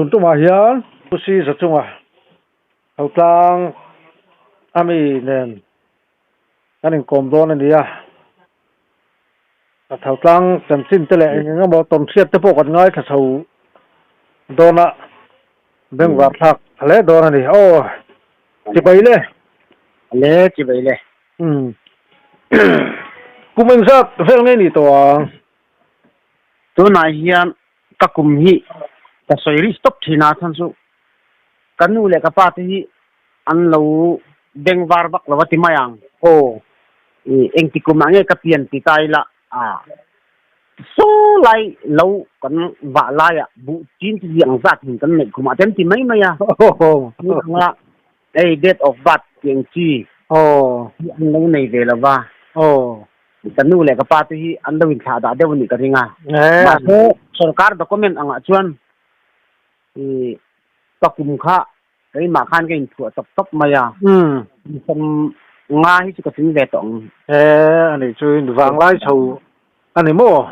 Tun tumah hian Pu Si Zachunga Hotlang ami nen kan inkawm dawn a ni a. Hotlang chanchin te leh eng eng emaw tawnhriat te pawh kan ngaithla chho dawn a, bengvar thlak hle dawn a ni. Aw, chibai le. Le, chibai le. Umm. Kum engzat vel ngei ni tawh ang? Tunah hian ka kum hi ka sawi ri stop thin a, chhan chu ka nu leh ka pa te hi an lo beng var vak lo a ti mai ang. Aw. I engti kum ah nge ka pian ti ta ila a saw lai lo kan vah lai ah buh chin chi ang zat hin kan neih kum ah te an ti mai mai a. Aw. Anga hei date of birth tih ang chi Aw. hi an lo nei ve lo va. Aw. Ka nu leh ka pa te hi an lo inthlah dah deuh a nih ka ring a. Eh. Mahse sorkar document angah chuan i ka kum kha keimah khan ka inthuah tawp tawp mai a. Umm. Kum nga hi chu ka tling ve tawh ang. Eh ani chu in vanglai chho a ni maw?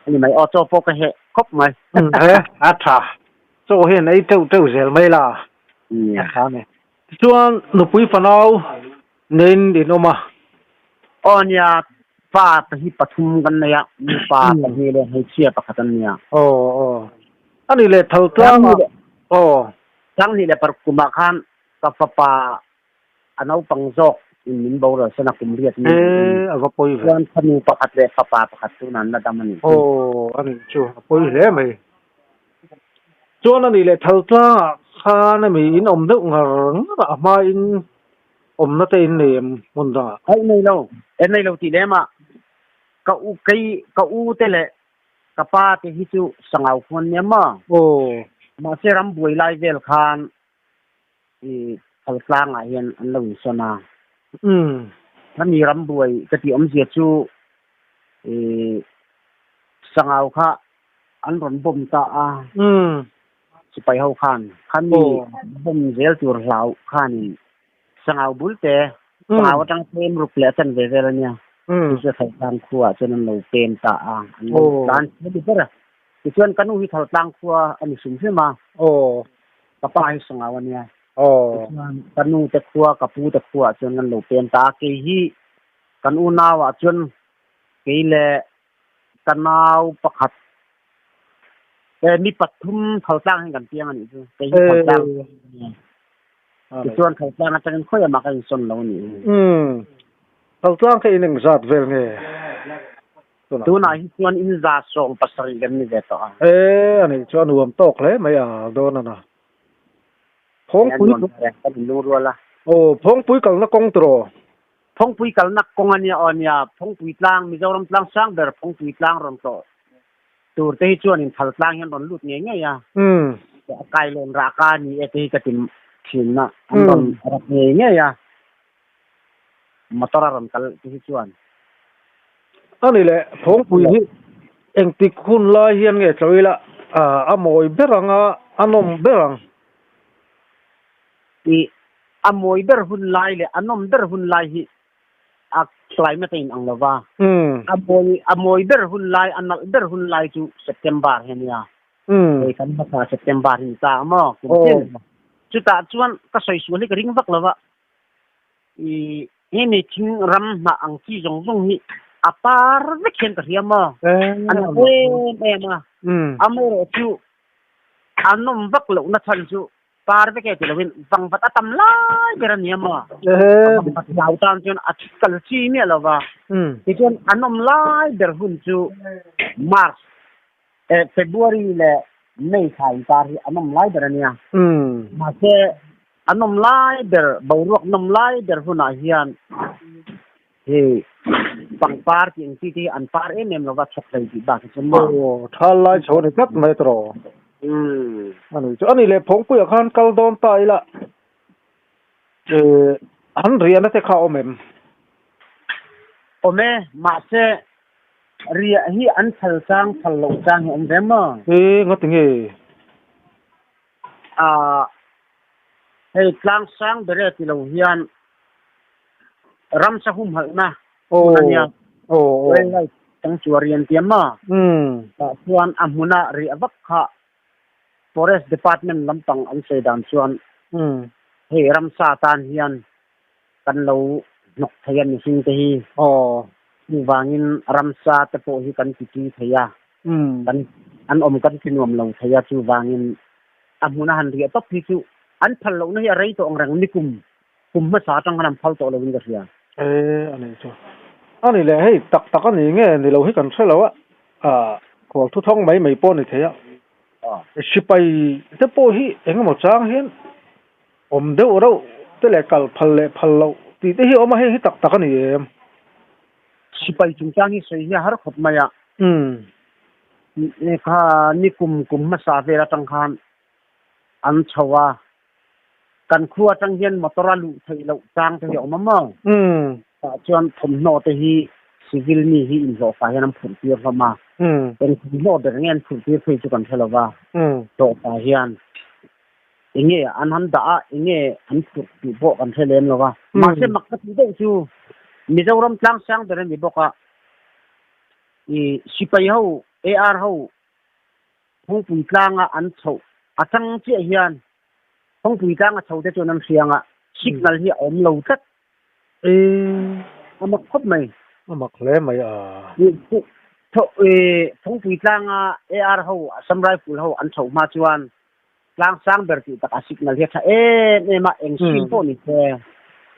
A ni mai aw chaw pawh ka heh khawp mai. Umm he a tha. Chaw hian ei teuh teuh zel mai la. Umm. A tha a ni. Tichuan nupui fanau neiin in awm a. Aw nia, pa hi pathum kan nei a, mipa pahnih leh hmeichhia pakhat an nia. Aw aw. A nih leh tho tlang a. Aw. Sanghnih leh paruk kumah khan ka fapa a naupang zawk in min boral san a kum riat mi. E a va pawi ve. Chuan fanu pakhat leh fapa pakhat chu nan la dam a nih chu. Aw a nih chu a pawi hle mai. Chuan a nih leh tho tlangah khan ami in awm deuh ngar ngar a, a hmain awmna te in nei em hmun dangah? Aih nei lo, e nei lo tih lem ah ka u kei ka u te leh ka pa te hi chu sangau khuan nia maw? Aw. Mahse rambuai lai vel khan i Thaltlang ah hian an lo insawn a. Umm. Hemi rambuai ka tih awmzia chu i sangau kha an rawn bomb ta a. Umm. Sipai ho khan khami bomb zel tur hlau khanin sangau bul te sangau atang pem ruk leh a chan ve vel ania. Chu chu Thaltlang khua ah chuan an lo pem ta a, an lo tlan a ni ber a. Tichuan ka nu hi Thaltlang khua a ni hrim hrim a. Ka pa hi sangau ania. Tichuan ka nu te khua ka pu te khua ah chuan kan lo pem ta a. Kei hi kan unau ah chuan kei leh Ka nau pakhat eh mi pathum Thaltlang hian kan piang a nih chu. Kei hi Thaltlang tichuan Thaltlang atangin khawi amah ka insawn lo a nih hi. Umm Thaltlang kha in engzat vel nge tunah? Tunah hi chuan in za sawm pasarih kan ni ve tawh a. Eh a nih chu a nuam tawk hle mai a dawn a na. Phawngpui kan inlungrual a. Aw Phawngpui kalna kawng tiraw? Phawngpui kalnak kawng a nia aw nia, Phawngpui tlang, Mizoram tlang sang ber Phawngpui tlang rawn tlawh tur te hi chuan in thal tlang hian rawn lut ngei ngei a, a kailawn rah ka ni e te hi ka ti thin a, an rawn rak ngei ngei a, motor a rawn kal te hi chuan. A ni le, Phawngpui hi engtik hun lai hian nge tlo ila a mawi ber ang a, a nawm ber ang. I A mawi ber hun lai leh a nawm ber hun lai hi a climate a inang lo va. A mawi a mawi ber hun lai, a nalh ber hun lai chu September hi a nia. Hei kan hmasa September hi ni ta ang maw kum tin. Chutah chuan ka sawi sual hi ka ring vak lo va. I hemi thing ram hnah ang chi zawng zawng hi a par vek hian ka hria maw. A nalh em em a. Amaherawh chu a nawm vak lohna chhan chu Par vek e ti loin vangvat a tam lai ber a nia maw? Vangvat hlau tan chuan a kal chi miah lo va. Tichuan an awm lai ber hun chu March, February leh May thla inkar hi an awm lai ber a nia. Mahse an awm lai ber, boruak nawm lai ber hunah hian hei pangpar tih ang chi te hi an par em em lo va, chhawk hlei tih bak hi chu maw? Aw, thal lai chho a ni tlat mai tawh. A ni chu, a ni leh Phawngpuiah khan kal dawn ta ila eh an riahna te kha a awm em? Awm e, mahse riah hi an phal chang phal loh chang hi a awm ve maw? E, ngati nge? Ah, hei tlang sang ber e ti lo hian ramsa humhalhna hmun a nia. Wildlife sanctuary an ti a maw? Tah chuan a hmuna riah vak kha Forest Department lampang an sawi dan chuan hei ramsa tan hian kan lo hnawk thei a mihring te hi. Chuvangin ramsa te pawh hi kan ti tui thei a, kan an awm kan ti nuam lo thei a, chuvangin a hmuna han riah tawp hi chu an phal lohna hi a rei tawh ang reng nikum kum hmasa atang khan an phal tawh loin ka hria. E a nih chu. A ni leh hei tak tak a ni nge ni lo hi kan hre lo a, ah khual thuthawng mai mai pawh a ni thei a. Sipai te pawh hi eng emaw chang hian awm deuh reuh te leh kal phal leh phal loh tih te hi a awm a, hei hi tak tak a ni em? Sipai chungchang hi sawi hi a har khawp mai a. Kha ni kum kum hmasa vel atang khan an chho a, kan khua atang hian motor a luh theih loh chang te hi a awm a maw? Tah chuan thawmhnaw te hi civil mi hi inhlawh fai hian an phurh tir hlawm a, eng thawmhnaw ber nge an phurh tir phei chu kan hre lo va, hlawhfai hian enge an han dah a, enge an phurh tih pawh kan hre lem lo va. Mahse mak ka tih deuh chu Mizoram tlangsang ber a ni bawk a, i sipai ho AR ho Phungpui tlanga an chhoh atang chiah hian Phungpui tlanga chho te chuan an hria anga signal hi a awm lo tlat. A mak khawp mai. A mak hle mai a. Phungpui tlanga AR ho Assam Rifle ho an chhoh hma chuan tlang sang ber tih takah signal hi a tha em em a, eng sim pawh ni se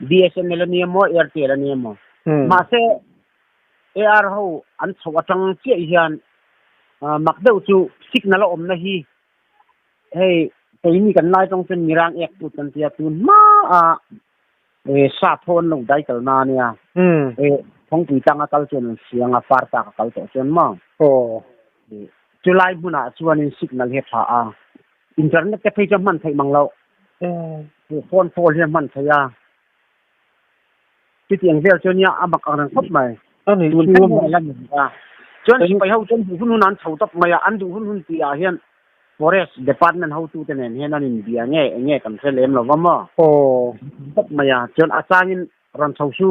BSNL a nia maw Airtel a nia maw. Mahse AR ho an chhoh atang chiah hian mak deuh chu signal a awmna hi hei keini kan lai tawng chuan mirang ek put kan tia tun hma a sa thawn lo dai kal na ania thawngpui tang a kal chuan an hria anga far tak a kal tawh chuan maw chulai hmunah chuanin signal hi a tha a internet te phei chu a hman theih mang loh phone call hi a hman theih a. Chutiang vel chu nia a mak ang reng khawp mai. Tun thleng hian a la ni rih a. Chuan sipai ho chuan duh hun hun an chho tawp mai a, an duh hun hun tih ah hian Forest Department hotute nen hian an inbia nge eng nge kan hre lem lo va maw? An chho tawp mai a, chuan a changin rawn chho su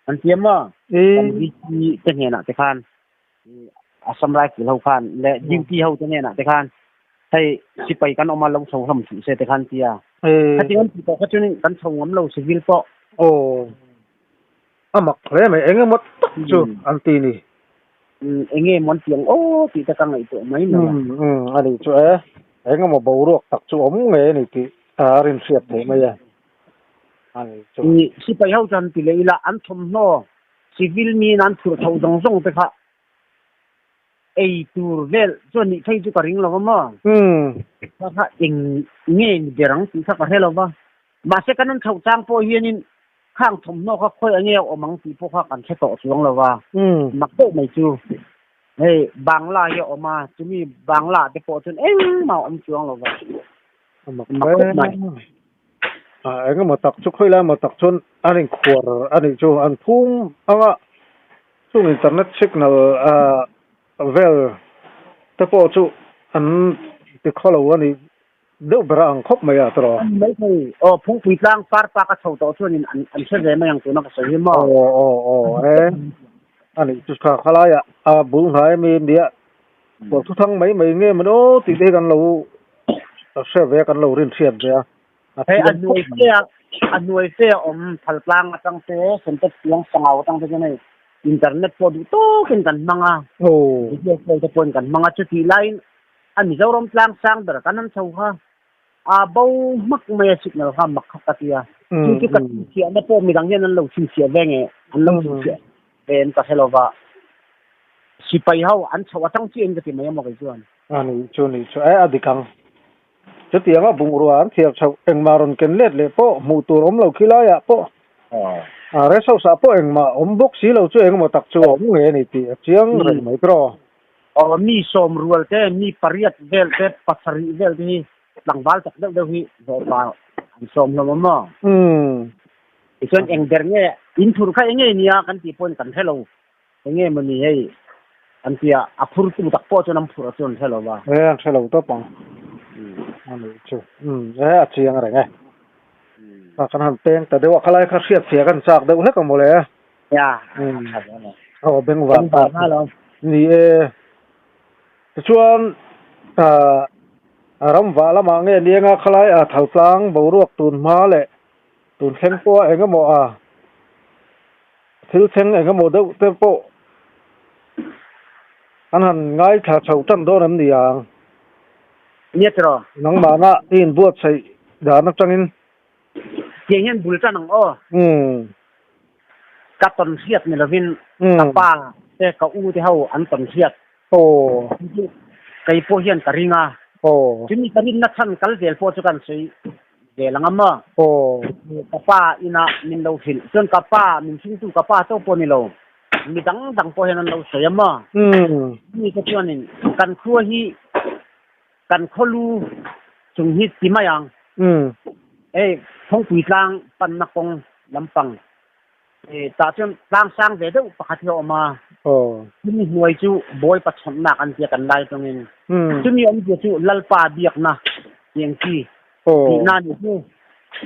an ti a maw? Kan VC te hnenah te khan Assam Rifle ho khan leh duty ho te hnenah te khan hei sipai kan awm a lo chho hlawm suh se te khan tia. Khatiang an tih tawh kha chuan kan chho ngam lo civil pawh. Aw a mak hle mai eng emaw tak chu an ti ni. Eng nge maw an ti ang aw tih te ka ngaihtuah mai mai a. A nih chu e eng emaw boruak tak chu awm ngei a ni tih a rinhriat theih mai a. A nih chu. Sipai ho chuan ti leh ila an thawmhnaw Civil miin an phurh tho zawng zawng te kha ei tur vel chuan nih phei chu ka ring lo va maw? Kha kha eng nge ni ber ang tih kha ka hre lo va. Mahse kan an chhoh chang pawh hianin khang thawmhnaw kha khawi a nge a awm ang tih pawh kha kan hre tawh chuang lo va. Mak deuh mai chu hei Bangla hi a awm a, chumi Bangla te pawh chuan engmah a awm chuang lo va. Mak khawp mai. Eng emaw tak chu khawi lai emaw tak chuan an inkhuar a nih chu an phum ang a, chung internet signal vel te pawh chu an ti khaw lo a nih deuh ber a ang khawp mai a tawrh. An mai thei aw Phungpui tlang par pak a chho tawh chuanin an hre ve mai ang tuna ka sawi hi maw. Aw aw aw e a nih chu kha khalaiah a bul hnai ami nia Kawr thuthang mai mai nge maw aw tih te hi kan lo hre ve a, kan lo rin hriat ve a. Hei a hnuai fe a, a hnuai fe a awm Thaltlang atang te, Sentet Piang Sangau atang te chuan hei internet pawh duh tawkin kan hmang a, video call te pawhin kan hmang a, chutih laiin a Mizoram tlang sang ber kan han chho kha a bo hmak mai a signal kha mak kha ka ti a, chu chu ka chhinchhiahna pawh midang hian an lo chhinchhiah ve nge an lo chhinchhiah ve an ka hre lo va, sipai ho an chhoh atang chiah in ka ti mai emaw kei chuan. A nih chu nih chu e a dik ang. Chutianga bungrua an thiar chhoh engmah rawn ken let leh pawh hmuh tur awm lo khi laiah pawh a rest house ah pawh engmah awm bawk si lo chu engemaw tak chu a awm ngei a ni tih a chiang reng mai tiraw. Aw mi sawm rual te, mi pariat vel te, pasarih vel te hi tlangval tak deuh deuh hi zawhpa an sawm hlawm awm maw? Tichuan eng ber nge in thur kha eng nge nia kan tih pawhin kan hre lo, eng nge mawni hei an ti a, a phur tu tak pawh chuan an phurh chu an hre lo va. E an hre lo tawp ang. A nih chu. E a chiang reng e. Kan han peng ta deuh a, khalai kha hriat fiah kan chak deuh hlek ang mawle. Ya, a tha zel e. Aw bengvar ta. Ni e. Tichuan Ram vah lamah nge nianga khalai a thaltlang boruak tun hma leh tun thleng pawha eng emaw a thil thleng eng emaw deuh te pawh an han ngaithla chho tan dawn em ni ang? Nia tiraw? Nangmahna i inbuatsaih dan atangin. Tiang hian bul tan ang aw. Ka tawn hriat ni lovin ka pa te ka u te ho an tawn hriat. Aw. Kei pawh hian ka ring a. Aw. Chumi ka rinna chhan kal zel pawh chu kan sawi zel ang a maw? Aw. Ka pa ina min lo hrilh. Chuan ka pa, min hringtu ka pa chauh pawh ni lo, mi dang dang pawh hian an lo sawi a maw? Chumi te chuanin kan khua hi kan khawlu chung hi ti mai ang. Hei Phawngpui tlang panna kawng lampang Tah chuan tlang sang ve deuh pakhat hi a awm a. Chumi hnuai chu Bawi Pachawnhnak an tia kan lai tawngin. Chumi awmzia chu Lalpa biakna tiang chi tihna a nih chu.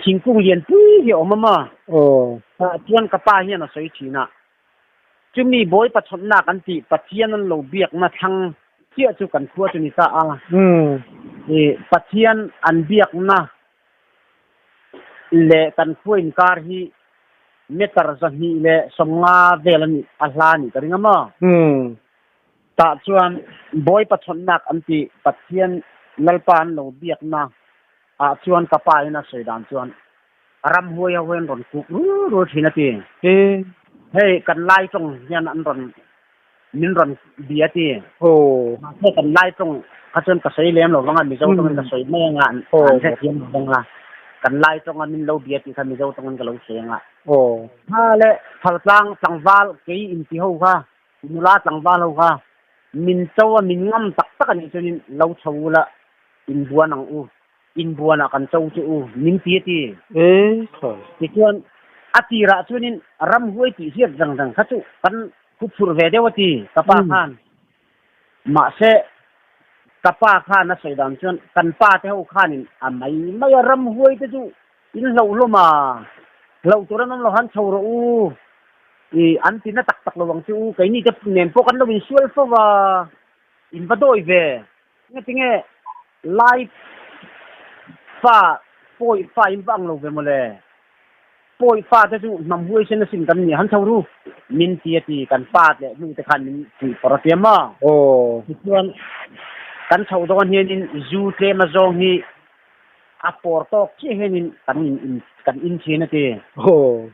Thingkung lianpui hi a awm a maw? Tah chuan ka pa hian a sawi thin a, chumi Bawi Pachawnhnak an tih Pathian an lo biakna thlang chiah chu kan khua chu ni ta a. Pathian an biakna leh kan khua inkar hi meter 250 vel a nih a hla a nih ka ring a maw? Tah chuan Bawi Pachawnhnak an ti Pathian Lalpa an lo biakna ah chuan ka pa in a sawi dan chuan ramhuai ho hian rawn kuk rul rul thin a ti. Hei kan lai tawng hian an rawn min rawn bia ti. Mahse kan lai tawng kha chuan ka sawi lem lo vang a, Mizo tawngin ka sawi mai anga an hrethiam lo vang a, kan lai tawnga min lo bia tih kha Mizo tawngin ka lo sawi anga. Kha le Thaltlang tlangval kei inti ho kha, nula tlangval ho kha min cho a min ngam tak tak a nih chuanin lo chho ula inbuan ang u. Inbuanah kan cho chu u, min ti a ti. Tichuan, a tirah chuanin ramhuai tih hriat reng reng kha chu kan huphurh ve deuh a ti, ka pa khan. Mahse, ka pa khan a sawi dan chuan kan pa te ho khanin a mai mai a, ramhuai te chu in hlauh hlawm a, hlauh tur an awm lo han chho rawh u, i an ti na tak tak lo ang chu u, keini te nen pawh kan lo insual fo va, in va dawi ve. Ngatinge lai fa pawi fa in va ang lo ve mawle. Pawi fa te chu hnam huaisen asin kan ni han chho ru. Min ti a ti kan pa leh nu te khan min puih pawrh a tia maw. Tichuan kan chhoh dawn hianin zu tlem a zawng hi a pawr tawk chiah hianin kan in kan in thin a ti.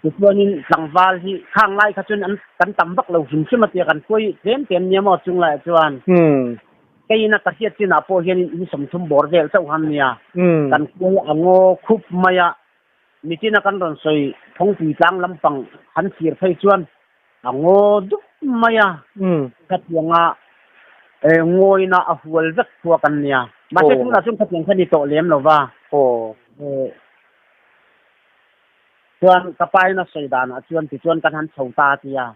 Tichuanin tlangval hi khang lai kha chuan an kan tam vak lo hrim hrim a tia kan khuai tlem tlem nia maw chung laiah chuan. Keiin a ka hriat chinah pawh hian in 30 bawr vel chauh han nia. Kan khuai a ngaw khup mai a, nichina kan rawn sawi Phawngpui tlang lampang han thlir phei chuan a ngaw dup mai a, khatianga ngawina a hual vek khua kan nia. Mahse tunah chuan khatiang kha ni tawh lem lo va. Chuan ka pa in a sawi danah chuan tichuan kan han chho ta a ti a.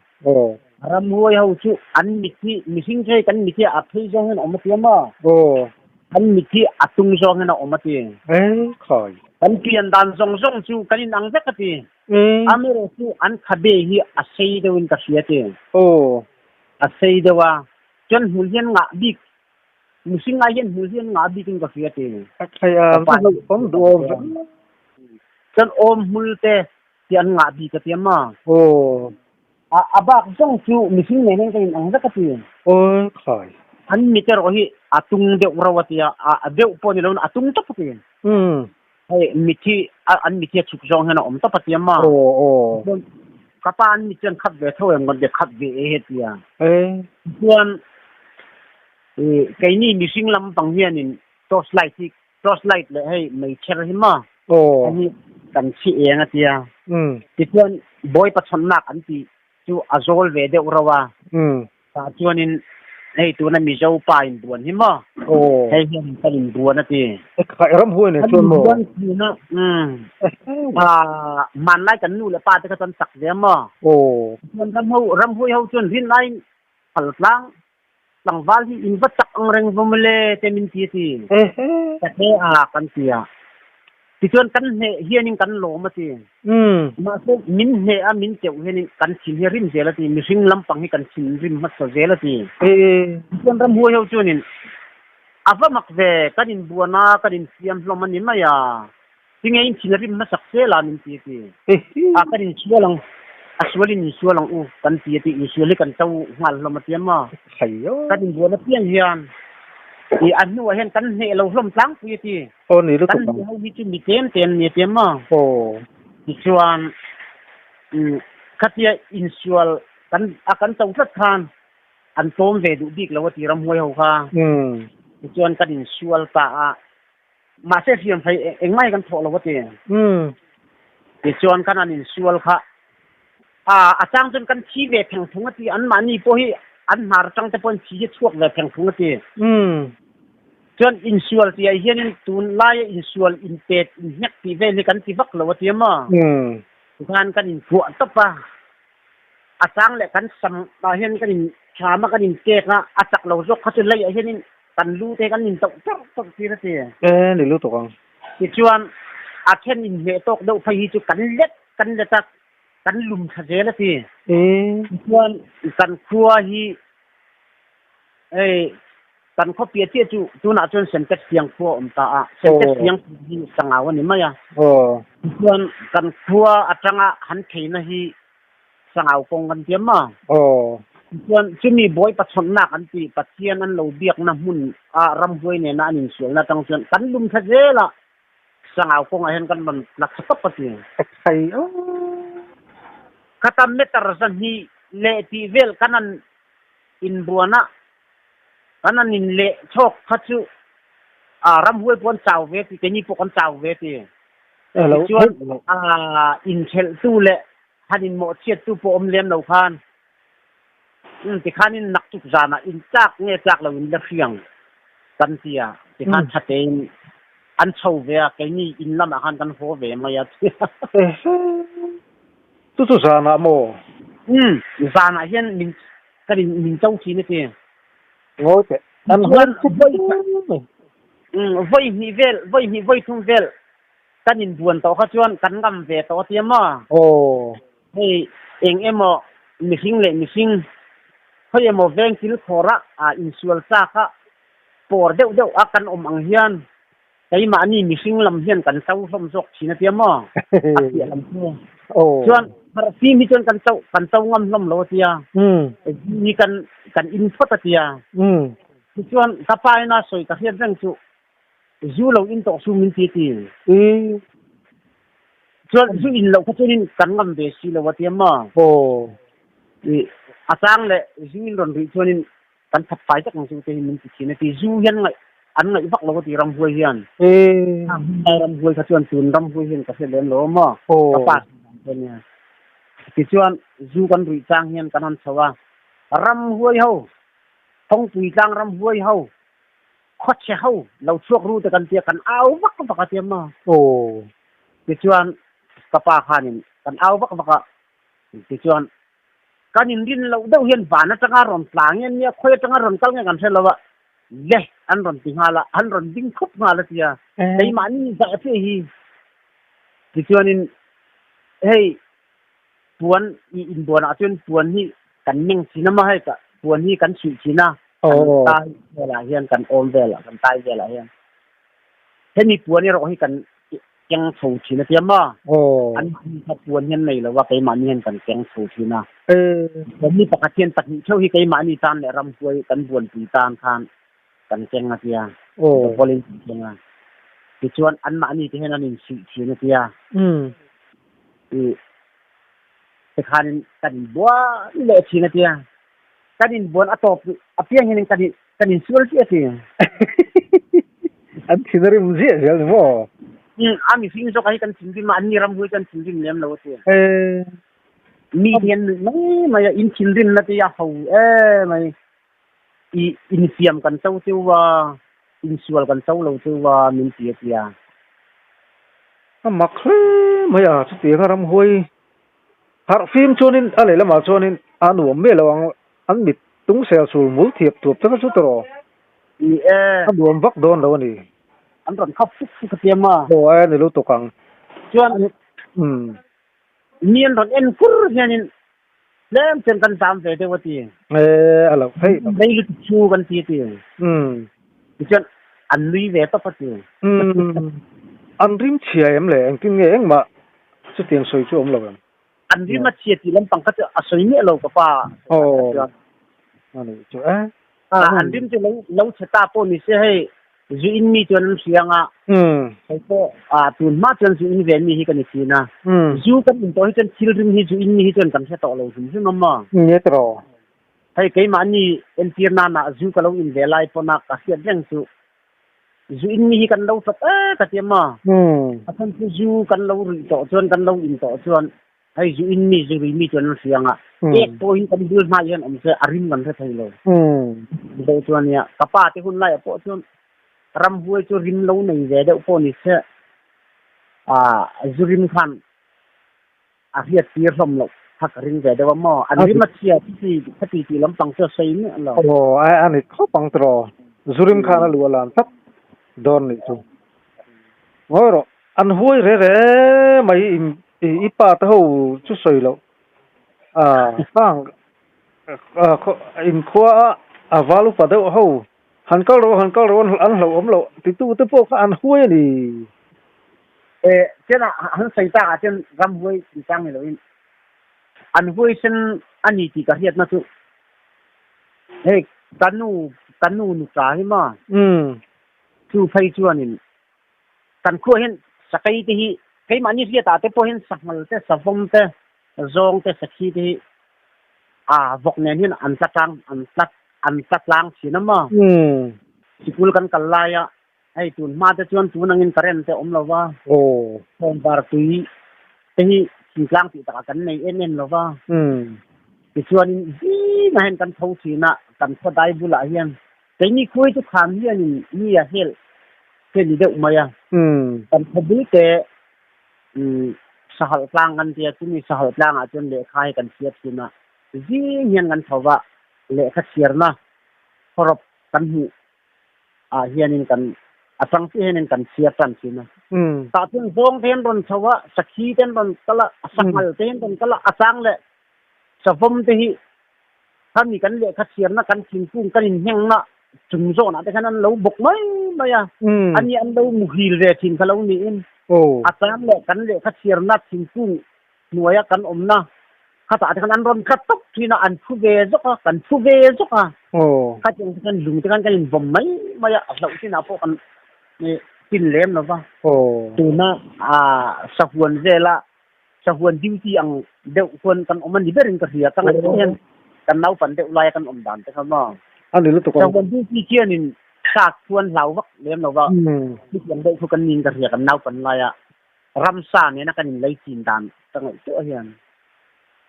Ramhuai ho chu an mit hi mihring chu hei kan mit hi a phei zawng hian a awm a ti a maw? An mit hi a tung zawng hian a awm a ti. Kan pian dan zawng zawng chu kan inang vek a ti. Amaherawh chu an khabe hi a sei deuhin ka hria a ti. A sei deuh a, chuan hmul hian ngah bik Mihring ai hian hmul hi an ngah bikin ka hria ti. A thei a, va hlauhawm duh awm ve. Chuan awm hmul te hi an ngah bik a ti a maw? Aw. A bak zawng chu mihring nen hian ka in ang vek a ti. Aw khai. An mit erawh hi a tung deuh ro a ti a, a deuh pawh ni loin a tung tawp a ti. Hei mit hi an mit hi a chhuk zawng hian a awm tawp a ti a maw? Aw aw. Chuan ka pa an mit chuan khat ve tho em ka ti a, khat ve e he ti a. E. Chuan keini mihring lampang hianin torch light hi torch light leh hei meichher hi maw? Aw. Hei hi kan chhi eng a ti a. Tichuan bawi pachawnnak an tih chu a zawl ve deuh ro a. Tah chuanin hei tuna Mizo pa inbuan hi maw? Aw. Hei hian kan inbuan a ti. Ekhai ram huai nei chuan maw? Kan inbuan thin a. Ah, hmanlai kan nu leh pa te kha chuan chak ve a maw? Aw. Chuan ram ho ram huai ho chuan rin laiin phal tlang tlangval hi in va chak ang reng va mawle te min ti a ti. Ka he a kan ti a. Tichuan kan hneh hianin kan lawm a ti. Mahse min hneh a min keuh hianin kan thin hi a rim zel a ti. Mihring lampang hi kan thin rim hmasa zel a ti. Tichuan ramhuai ho chuanin A va mak ve, kan inbuan a, kan infiam hlawm a ni mai a. Tinge in thin a rim hmasak zel a min ti a ti. A kan insual ang, a sualin insual ang u kan ti a ti, insual hi kan to nghal hlawm a ti a maw? Kan inbuan apiang hian i a hnuah hian kan hneh lo hlawm tlangpui a ti. Kan hneh ho hi chu mi tlem te an ni a ti a maw? Tichuan khatia insual kan a kan to tlat khan an tlawm ve duh bik lo a ti ramhuai ho kha. Tichuan kan insual ta a, mahse hriamhrei engmah hi kan thawh lo a ti. Tichuan kan an insual kha a a chang chuan kan thi ve pheng phung a ti, anmahni pawh hi an hnar atang te pawhin thi hi chhuak ve pheng phung a ti. Chuan insual tih ah hianin tunlaia insual inpet inhnek tih vel hi kan ti vak lo a ti a maw? Tikhan kan inphuah tawp a. A chang leh kan sam ah hian kan in tham a kan in kek a, a chak lo zawk kha chu lei ah hian in kan lu te kan in tauh chawrh chawrh tir a ti. E ni lutuk ang. Tichuan a then in hneh tawk deuh phei hi chu kan let kan let a, kan lum thla zel a ti. E. Tichuan kan khua hi hei Kan khaw piah chiah chu tunah chuan Sentet Siang khua a awm ta a, Sentet Siang tih hi Sangau a ni mai a. Tichuan kan khua atanga han theihna hi Sangau kawng kan ti a maw? Tichuan chumi bawi pachhawnnak an tih Pathian an lo biakna hmun a ramhuai nena an insualna atang chuan kan lum thla zel a, Sangau kawngah hian kan rawn tla thla tawp a ti. Khata meter 200 leh tih vel kan han inbuan a, Kan an in leh chhawk kha chu a ramhuai pawh an chau ve ti, keini pawh kan chau ve ti. Tichuan inthelhtu leh han inmawhchhiattu pawh awm lem lo khan tikhanin naktuk zanah in tlak nge tlak lo in la hriang kan ti a, tikhan tha tein an chho ve a, keini in lamah khan kan haw ve mai a ti. Chu chu zanah maw? Umm, zanah hian min Kan in min cho thin a ti. Ngawi teh. An Chuan voi voi hnih vel, voi hnih voi thum vel kan in buan tawh kha chuan kan ngam ve tawh a ti a maw? Aw. Hei eng emaw mihring leh mihring khawi emaw veng kil khawr a ah insual chak a pawr deuh deuh a kan awm ang hian Keimahni mihring lam hian kan cho hlawm zawk thin a tia maw? A piah lam chu. Chuan harhfim hi chuan kan cho kan cho ngam hlawm lo a tia. Hi kan kan in phawt a tia. Tichuan ka pa ina sawi ka hriat reng chu zu lo in tawh su min ti a ti. Chuan zu in loh kha chuanin kan ngam ve si lo a tia maw? A chang leh zu in rawn rih chuanin Kan that fai tak ang chu te hi min ti thin a ti. Zu hian ngaih an ngaih vak lo a ti ramhuai hian. Lai ramhuai kha chuan tun ramhuai hian ka hre lem lo a maw? Ka pa sawi dan chu a nia. Tichuan zu kan ruih chang hian kan han chho a, ramhuai ho, Thawngpui tlang ramhuai ho, khawchhe ho lo chhuak ru te kan tia kan au vak vak a tia maw? Tichuan ka pa khanin kan au vak vak a, tichuan Kan inrin loh deuh hian van atanga rawn tla nge nia, khawi atanga rawn kal nge kan hre lo a, le an rawn ti nghal a, an rawn ding khup nghal a tia, keimahni zah chiah hi. Tichuanin hei puan i inbuanah chuan puan hi kan meng thin a maw hei ka puan hi kan chhih thin a, kan tai velah hian kan awm velah kan tai velah hian hemi puan erawh hi kan keng chho thin a tia maw? An mahni kha puan hian nei lo a, keimahni hian kan keng chho thin a. Mi pakhat hian pahnih theuh hi keimahni tan leh ramhuai kan buanpui tan khan kan keng a tia, double in kan keng a. Tichuan anmahni te hian an insuih thin a tia. Tikhanin kan inbuan leh thin a tia. Kan inbuan a tawp apiang hianin kan Kan insual chiah ti. An thin a rim ziah zel ni maw? Umm, a mihring zawk a hi kan thinrim a, anni ram hui chu an thinrim lem lo a ti. Mi hian nuih mai mai a, in thinrimna te hi a ho emai. I infiam kan cho cheu a, insual kan cho lo cheu a min ti a tia. A mak hle mai a, chutianga ramhuai harh fim chuanin a lehlamah chuanin a nuam miah lo ang. An mit tung sel sul mul thiap thuap te kha chu tawh. Ni e. A nuam vak dawn lo a ni. An rawn khap fuk fuk a tiam a. Aw a ni lutuk ang. Chuan Umm. Mi an rawn en kur hianin tlem chuan kan zam ve deuh a ti. E a lo theih lo. Lei lutuk chu kan ti a ti. Umm. Tichuan. An nui ve tawp a ti. An rim chhia em le? Engtin nge engmah chutiang sawi chu awm lo em? An rim a chhia tih lampang kha chu a sawi miah lo ka pa. Aw, a nih chu e. An rim chu lo chhe ta pawh ni se hei zu in mi chuan an hria anga hei pawh tun hma chuan zu in ve mi hi ka ni thin a. Zu kan in tawh hi chuan thil rim hi zu in mi hi chuan kan hre tawh lo hrim hrim a maw? Nge tiraw? Hei keimahni entir nana zu ka lo in ve lai pawn a ka hriat reng chu zu in mi hi kan lo tawp e ka ti a maw? A chhan chu zu kan lo ruih tawh chuan kan lo in tawh chuan hei zu in mi zu rui mi chuan an hria ang a, ek pawh hi kan bul hmai hian awm se a rim kan hre thei lo. Deuh chuan nia ka pa te hun laiah pawh chuan ramhuai chu rim lo nei ve deuh pawh ni se zu rim khan a hriat tir hlawm loh kha ka ring ve deuh a maw? An rim a chhia chuti khati tih lampang chu a sawi miah lo. Aw, a ni khawp ang tiraw? Zu rim khan a lu a lan tlat dawn nih chu. Ngawi rawh, an huai re re mai in i pa te ho chu sawi loh. A hang inkhua a a val upa deuh ho han kal rawh han kal rawh an hlauhawm loh titu te pawh kha an huai a ni. E chen ah han sawi tak ah chuan ram huai chungchang ni loin an huai sen a ni tih ka hriatna chu hei ka nu ka nu nuta hi maw chu phei chuanin kan khuah hian sakei te hi keimahni hriatah te pawh hian sanghal te savawm te zawng te sakhi te hi a vawk nen hian an tla tlang an tla an tla tlang thin a maw sikul kan kal laia Hei tun hma te chuan tun angin current te awm lo va, khawnvar tui te hi thingtlang tih takah kan nei em em lo va. Tichuanin zingah hian kan tho thin a, kan khaw dai bulah hian keini khuai chu kham hianin mi a helh te ni deuh mai a. Kan khaw bul te sahal tlang kan tia, chumi sahal tlangah chuan lehkha hi kan chhiar thin a, zing hian kan tho va, lehkha chhiarna khawrawp kan hmuh ah hianin kan a chang chiah hianin kan chhiar tan thin a. Tah chuan zawng te hian rawn chho a, sakhi te hian rawn kal a, sanghal te hian rawn kal a, a chang leh savawm te hi khami kan lehkha chhiarna kan thingkung kan inhnengna chung zawnah te khan an lo bawk mai mai a. Ani an lo muhil ve thin kha lo niin a chang leh kan lehkha chhiarna thingkung hnuaia kan awmna khatah te khan an rawn tla tawp thin a, an phu ve zawk a, kan phu ve zawk a. Khatiang te khan lung te khan kan invawm mai mai a, a hlauh chinah pawh kan tin lem lo va. Tuna sahuan vela sahuan duty ang deuh khuan kan awm a ni berin ka hria, ka ngaihtuah hian kan naupan deuh laia kan awm dan te kha maw. A ni lutuk ang. Sahuan duty khianin tlak khuan hlau vak lem lo va, chutiang deuh khu kan niin ka hria kan naupan laia. Ramsa nena kan inlei chin dan ka ngaihtuah hian.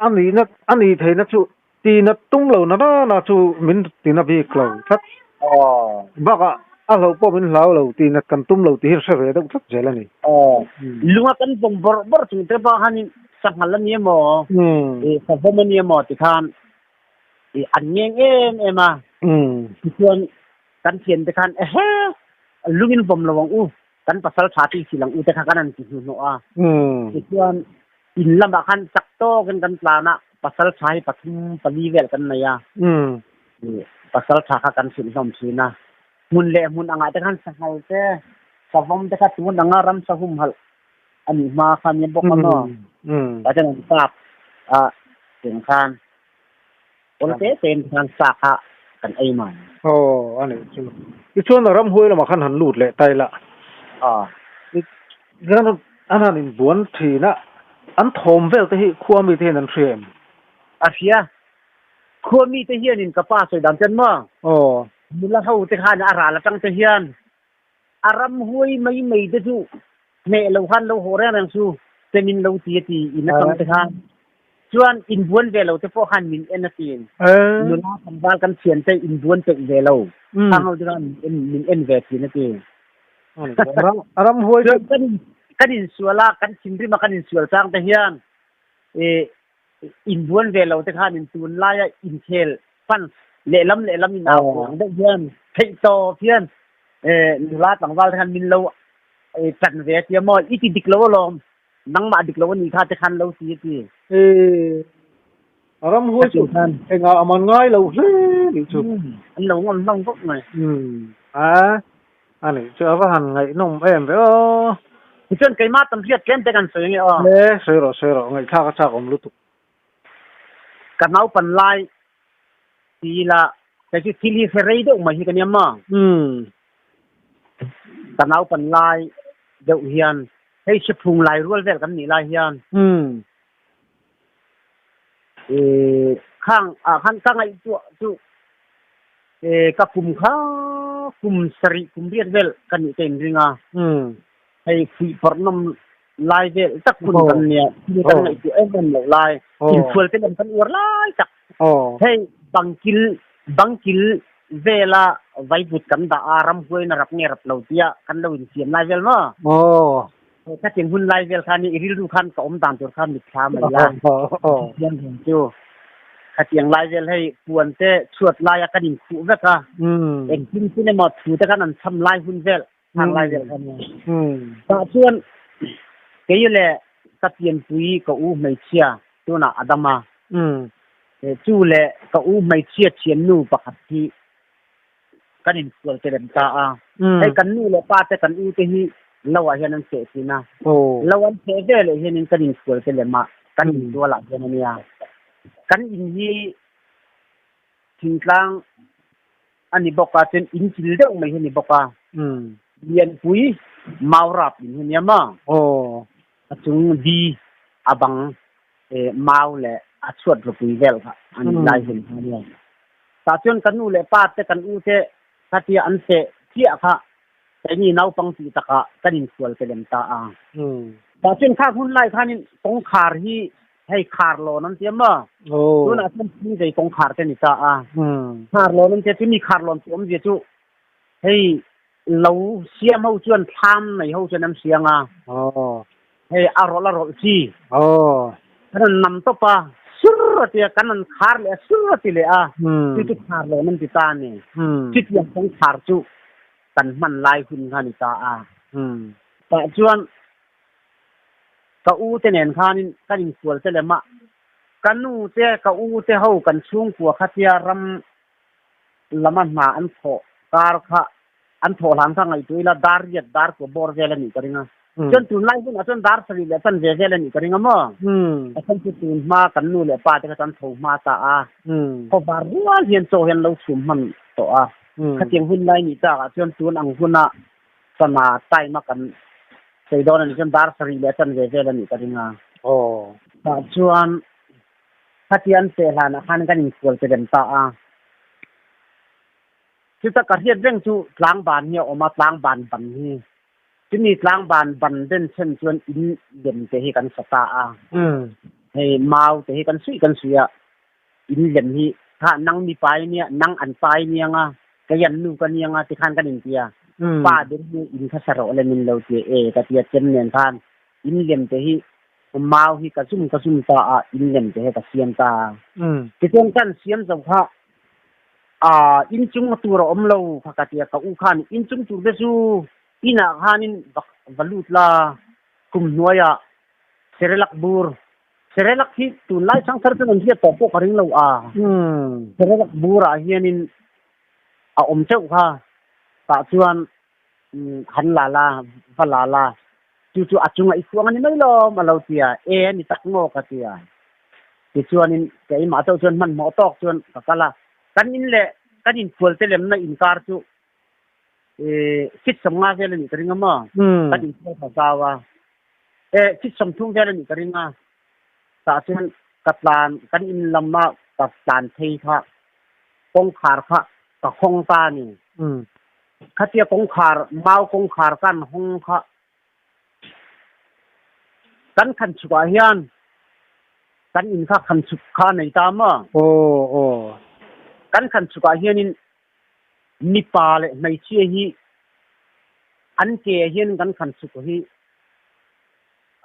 A nihna, a nih theihna chu tina tum lo na na chu min tina bik lo tlat. Aw. Bakah a hlauh pawh min hlau lo, tina kan tum lo tih hi hre ve deuh tlat zel a ni. Aw. Lunga kan vawm bawrh bawrh chung te pawh khanin sanghal a ni emaw, savawm a ni emaw tikhan an ngeng em em a. Tichuan kan thiante khan ehe lungin vawm lo ang u. Kan pasal tha tih si lang u te kha kan an ti hnuhnawh a. Tichuan in lamah khan chak tawkin kan tlan a, pasal tha hi pathum pali vel kan nei a. Pasal tha kha kan hrilh hlawm thin a. Hmun leh hmun angah te khan sanghal te, savawm te kha tun anga ramsa humhalh a nih hma kha nia bawk a maw. Tah chuan an kap a cheng khan Awl te tein khan sa kha kan ei mai. Aw, a nih chu. Tichuan a ramhuai lamah khan han lut leh ta ila. Aw. Tichuan an han inbuan thin a, an thawm vel te hi khua mite hian an hria em? A hria. Khua mite hianin ka pa sawi dan chuan maw? Aw. Nula ho te khan a ral atang te hian a ramhuai mai mai te chu hneh lo khan lo haw reng reng chu te min lo ti a ti in atang te khan chuan inbuan ve lo te pawh khan min en a ti nula tlangval kan thian te inbuan peih ve lo khang ho te khan min en ve thin a ti ramhuai kan insual a kan thinrim a kan insual chang te hian inbuan ve lo te khan in tun laia inkhel fans lehlam lehlam in au ang deuh hian theih tawp hian nula tlangval te khan min lo tan ve a tia maw i ti dik lo alawm nangmah dik lo a nih kha te khan lo ti a ti. Ramhuai chu engah a man ngai lo hle nih chu. An lo ngam hlawm khawp mai. A. Ani chu a va han ngaihnawm em ve aw. Tichuan keimah tam hriat tlem te kan sawi ange aw. Le, sawi rawh, sawi rawh, ngaihthlak a chak awm lutuk. Ka naupan lai ti ila kei chu thil hi hre rei deuh mai hi ka nia maw? Umm. Ka naupan lai deuh hian hei hriphung lai rual vel kan nih lai hian. Umm. Ih khang ah khan ka ngaihtuah chu ih ka kum kha kum sarih kum riat vel ka nih ka inring a. Umm. Hei fuihpawrh nawm lai vel tak hun kan nia thil kan ngaihtuah em em loh lai infual te lam kan uar lai tak. Hei bangkil bangkil vela vaivut kan dah a ramhuai na rap nge rap lo tia kan lo insiam lai vel maw? Ka tin hun lai vel khan i rilru khan ka awm dan tur kha mitthla mai la. Thiam hian chu khatiang lai vel hei puan te chhuat laia kan inkhuh vek a. Engtin tin emaw thu te khan an cham lai hun vel hang lai vel khan. Tah chuan kei le ka pianpui ka u hmeichhia tunah a dam a. Chu le ka u hmeichhia thiannu pakhat hi kan infual te lem ta a. Hei kan nu leh pa te kan u te hi lo ah hian an feh thin a. Lo an feh ve leh hianin kan infual te lem a, kan intual ah hian a nia. Kan in hi thingtlang a ni bawk a, chuan in kil deuh mai hi a ni bawk a. Lianpui Maurap in hi a nia maw? A chung di a bang mau leh a chhuat ropui vel kha a nih lai hun kha a nia. Tah chuan ka nu leh pa te kan u te khatia an feh chiah kha keini naupang tih takah kan infual te lem ta a. Tah chuan khak hun lai khanin kawngkhar hi hei khar lawn an tia maw? Tunah chuan thingzei kawngkhar te ni ta a. Khar lawn an tia chu mi khar lawn chu awmzia chu hei lo siam ho chuan thlam nei ho chuan an siang a. Hei a rawlh a rawlh chi. Kan han nam tawp a, sur a ti a, kan han khar leh a, sur a ti leh a. Chu chu khar lawm an ti ta a ni. Chutiang kawngkhar chu kan hman lai hun kha a ni ta a. Tah chuan ka u te nen khanin kan infual te lem a, ka nu te ka u te ho kan chhungkua khatia ram lama hna an thawh kar kha an thawh hlan kha ngaihtuah ila dar riat dar kua bawr vel a nih ka ring a. Chuan tunlai hunah chuan dar sarih leh chan ve vel a nih ka ring a maw? A chhan chu tun hma kan nu leh pa te kha chuan tho hma ta a, khawvar rual hian chaw hian lo chhum hman tawh a. Khatiang hun lai nih takah chuan tun ang huna sana time a kan sawi dawn a nih chuan dar sarih leh chan ve vel a nih ka ring a. Tah chuan khatiang an feh hlanah khan kan infual te rem ta a. Chuta ka hriat reng chu tlangban hi a awm a, tlangban ban hi. Chumi tlangban ban den chen chuan in lem te hi kan sa ta a. Hei mau te hi kan suih kan suih a, in lem hi kha nang mipa i nia, nang an pa i nia nga, kei an nu ka nia nga ti khan kan in ti a. Pa ber hi in kha sa rawh le min lo ti e ka ti a, chem nen khan in lem te hi mau hi ka zum ka zum ta a, in lem te hi ka siam ta a. Tichuan kan siam zo kha Inchung tur a awm lo kha ka ti a, ka u khan inchung tur te chu inah khanin va lut la, kum hnuaiah Serelak bur, Serelak hi tunlai changthar chuan an hriat tawh pawh ka ring lo a, Serelak burah hianin a awm teuh kha, tah chuan han la la, va la la, chu chu a chungah i khuang a ni mai lawm a lo ti a, e a ni tak maw ka ti a. Tichuanin keimah chauh chuan hmanhmawh tawk chuan ka kal a, kan in leh kan infual te lemna inkar chu feet sawmnga vel a nih ka ring a maw? Kan infual kha zau a, e feet sawmthum vel a nih ka ring a, tah chuan ka tlan kan in lama ka tlan phei kha kawngkhar kha ka hawng ta a ni. Khatia kawngkhar mau kawngkhar kan hawng kha Kan khan chhukah hian kan inn kha khan chhuk kha a nei ta maw? Aw aw. Kan khan chhukah hianin mipa leh hmeichhia hi an ke ah hian kan khan chhuk hi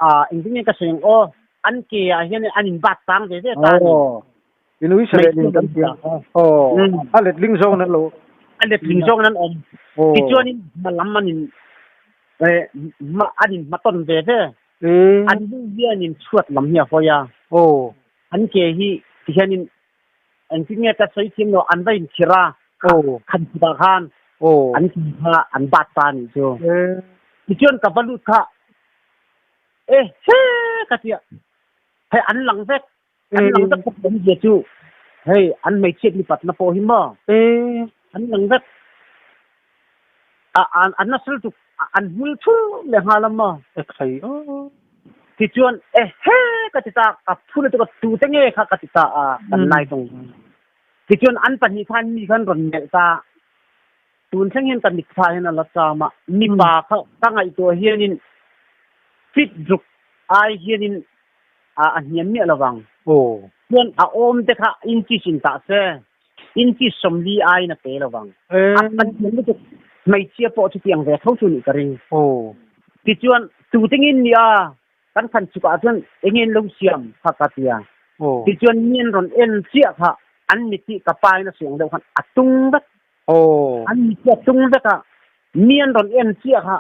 ah engtin nge ka sawi ang aw an ke ah hian an in bat tang ve ve ta a ni. Aw. Inui sa leh kan tia. Aw. A letling zawng an lo. A letling zawng an awm. Tichuanin hma lam an in hma an in hmatawn ve ve. An lu hianin chhuat lam hi a hawi a. Aw. An ke hi tihianin engtin nge ka sawi thiam lo an va inkhir a. Aw. Khan chhutah khan. An ti kha an bat ta ni chu. Tichuan ka va lut kha e he ka tia hei an lang vek an lang vek ka awm zia chu hei an hmeichhiat mipat na pawh hi maw an lang vek a an nasal tuk an hmul thur leh nghal a maw tichuan e he ka ti ta ka phu lutuk a tute nge kha ka ti ta a kan nai tawng tichuan an pahnih khan mi khan rawn melh ta tun thleng hian ka mitthla hian a la cham a mipa kha ka ngaihtuah hianin fit ruk ai hianin a a hniam miah lovang chuan a awm te kha inches in tah se inches 40 aiin a pe lovang a hniam lutuk hmeichhia pawh chutiang ve tho chu nih ka ring tichuan tutengin nia kan khan chukah chuan enge an lo siam kha ka tia tichuan mi an rawn en chiah kha an mit hi ka pa in a sawi ang deuh khan a tung vek an mit hi a tung vek a mi an rawn en chiah kha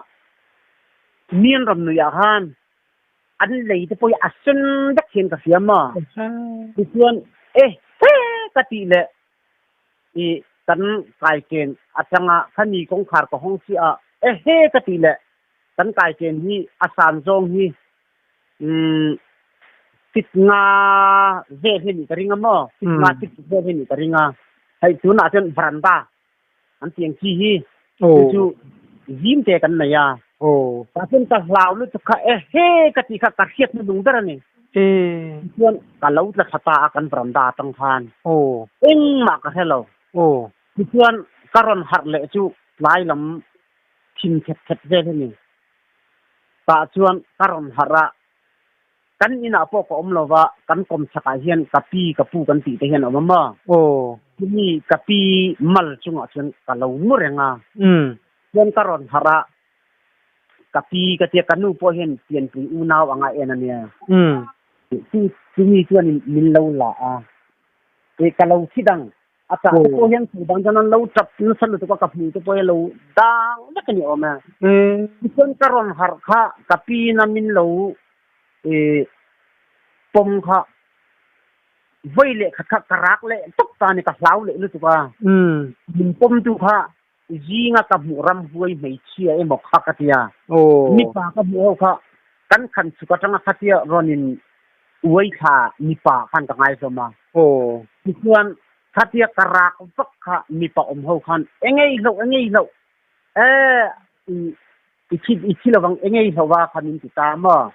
mi an rawn nuih ah khan an lei te pawh hi a sen vek hian ka hria maw tichuan e he ka tih leh i kan kaiken atanga khami kawngkhar ka hawng chiah a e he ka tih leh kan kaiken hi a san zawng hi fit nga vel hi nih ka ring a maw fit nga fit vel hi nih ka ring a hei tunah chuan veranda an tiang chi hi chu zim te kan nei a ta chuan ka hlau lutuk kha e he ka ti kha ka hriat hnuhnung ber a ni chuan ka lo tla thla ta a kan veranda atang khan engmah ka hre lo tichuan ka rawn harh leh chu tlai lam thin thet thet vel hi ni tah chuan ka rawn harh a kan inah pawh ka awm lova kan kawm chhakah hian ka pi ka pu kan tih te hian a awm a maw chumi ka pi mal chungah chuan ka lo mu reng a chuan ka rawn harh a ka pi ka tia ka nu pawh hian pianpui unau anga en a nia chu chumi chuanin min lo la a e ka lo thi dang A chah te pawh hian chu dang chuan an lo tap nasa lutuk a, ka hmu te pawh hi a lo dang vek a ni awm e. Tichuan ka rawn harh kha ka pin a min lo pawm kha vawi leh khat kha ka rak leh tawp ta a ni, ka hlau leh lutuk a. Min pawmtu kha zinga ka hmuh ramhuai hmeichhia emaw kha ka tia. Mipa ka hmuh ho kha kan khan chhuk atanga khatia rawn in uai thla mipa khan ka ngai hlawm a. Tichuan khatia ka rak vak kha mipa awm ho khan engei hloh engei hloh e i thi i thi lovang engei hloh a kha min ti ta maw.